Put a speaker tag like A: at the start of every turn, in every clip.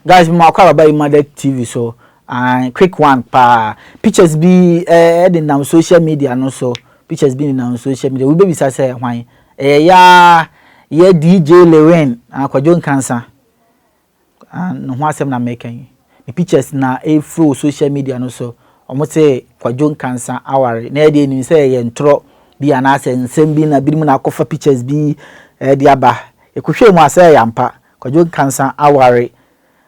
A: Guys, mo akɔ ababa yi Madek TV so. Quick one paa. Pictures bi ɛde nam social media no so. Pictures bi nam social media. Wo bebisa sɛ hwan? Ɛyɛ ya yɛ DJ Lewin, Kwadwo Nkansa. Ne ho asɛm na meka yi. Ne pictures na ɛflow social media no so. Ɔmo sɛ Kwadwo Nkansa aware. Na yɛde anim sɛ ɛyɛ ntorɔ bi anaasɛ nsɛm bi na binom na akɔfa pictures bi ɛde aba. Yɛkɔhwɛ mu a sɛ ɛyɛ ampa. Kwadwo Nkansa aware.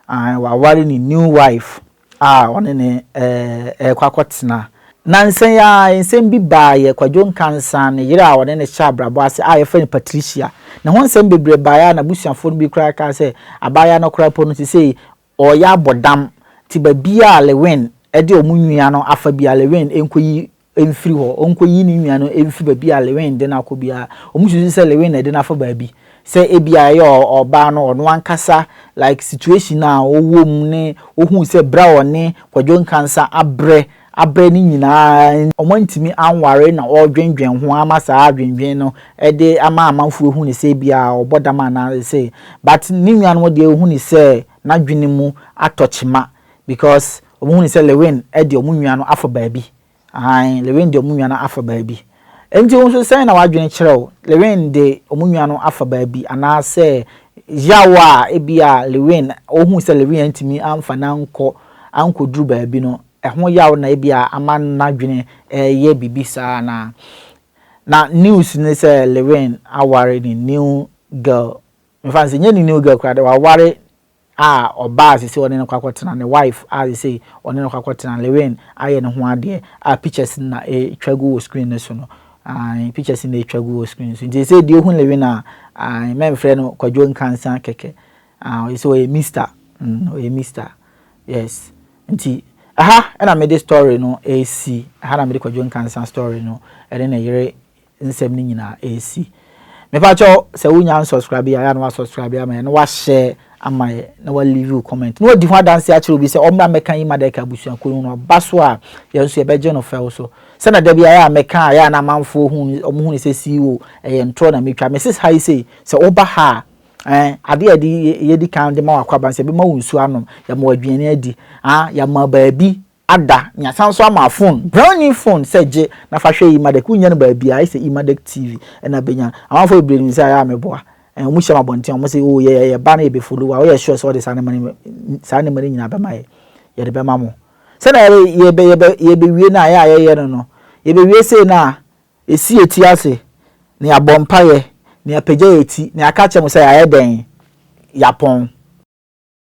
A: Waware ne new wife a ɔne ne ɛkɔ akɔtena. Nansa yi a nsɛm bi baeɛ. Kwadwo Nkansa ne yere a ɔne ne hyɛ abrabɔ ase a yɛfrɛ no Patricia. Ne ho nsɛm bebree baeɛ a n'abusuafoɔ no bi koraa kaa sɛ abaayewa no koraa po no sesei ɔreyɛ abɔ dam. Nti baabi a Lewin ɛde ɔmo nua no afa bi a, Lewin nkɔyi mfiri hɔ, ɔnkɔyi ne nua no mfiri baabi a Lewin de no akɔ biara. Ɔmo susu sɛ Lewin na ɛde no afa baabi sɛ ebi a ɛyɛ ɔbaa no ɔno ankasa like situation a ɔwɔ mu ne ohun sɛ bra ɔne Kwadwo Nkansa abrɛ abrɛ ne nyinaa, ɔmo ntumi anware na ɔredwendwen ho ama saa adwendwen no ɛde ama amanfoɔ ehu ne sɛ ebi a ɔbɔ dam anaa sɛ, but ne nua no deɛ, ehu ne sɛ n'adwene mu atɔ kyima because ɔmo hu ne sɛ Lewin ɛde ɔmo nua no afa baabi. Ahan, Lewin de ɔmo nua no afa baabi. Nti wɔn nso sɛn na wadwene kyerɛw Lewin de ɔmo nua no afa baabi, anaasɛ yaw a ebi a Lewin ohun sɛ Lewin ntumi amfa n'ankɔ ankɔduru baabi no, ɛho yaw na ebi a ama n'adwene ɛyɛ bibi saa? Na news ne sɛ Lewin aware ne new girl. Nfa sɛ nye ne new girl koraa de, waware a ɔbaa sisi ɔne no kɔ akɔtena, ne wife a sisi ɔne no kɔ akɔtena. Lewin ayɛ ne ho adeɛ a pictures na etwa gu wɔ screen no so no. Pictures na etwa gu wɔ screen so. Nti sɛ deɛ ohun Lewin a, mɛmfrɛ no Kwadwo Nkansa kɛkɛ. Ɔyɛ sɛ ɔyɛ Mister, ɔyɛ Mister, yes. Nti aha ɛna mede story no esi aha, na mede Kwadwo Nkansa story no ɛne ne yere nsɛm no nyinaa esi. Mepakyɛw, sɛ wonya nsubscribe a, yɛ na wasubscribe ama yɛ, na wahyɛ ama yɛ, na wa leave comment, na wadi ho adanse akyerɛ obi sɛ ɔmmra mmɛka yi Madek abusuakuo no. No ɔba so a, yɛn nso yɛbɛgye no fɛw so. Sɛna da bi ayɛ a mɛka a, yɛ a na amanfoɔ hu, ɔmo hu ne sɛ CEO ɛyɛ ntorɔ na metwa. Mrs ha yi sei sɛ woba ha a, adeɛ a yɛde yɛdi kan de ma wakɔ aba sɛ yɛbɛma wo nsuo anom, yɛma wo aduane adi, ah, yɛma baabi ada, nyasan so ama phone, brand new phone sɛ gye na fa hwɛ Imadek. Wonya no baabi a ayɛ sɛ Imadek TV ɛna bɛnya. Amanfoɔ bebree nim sɛ ayɛ a meboa. Ɔmo hyɛ m abɔnten, ɔmo sɛ, "Oh, yɛ ba no, yɛbɛ follow a." Woyɛ sure sɛ ɔde saa nneɛma no, saa nneɛma no nyinaa bɛma yɛ, yɛde bɛma mo. Sɛnea yɛbɛ yɛbɛ yɛbɛwie no a, yɛ a yɛyɛ no, yɛbɛwie sei no a, esi eti ase na yɛabɔ mpaeɛ na yɛapagya yɛ ti na yɛaka kyerɛ mo sɛ yɛayɛ dɛn, yɛapɔn.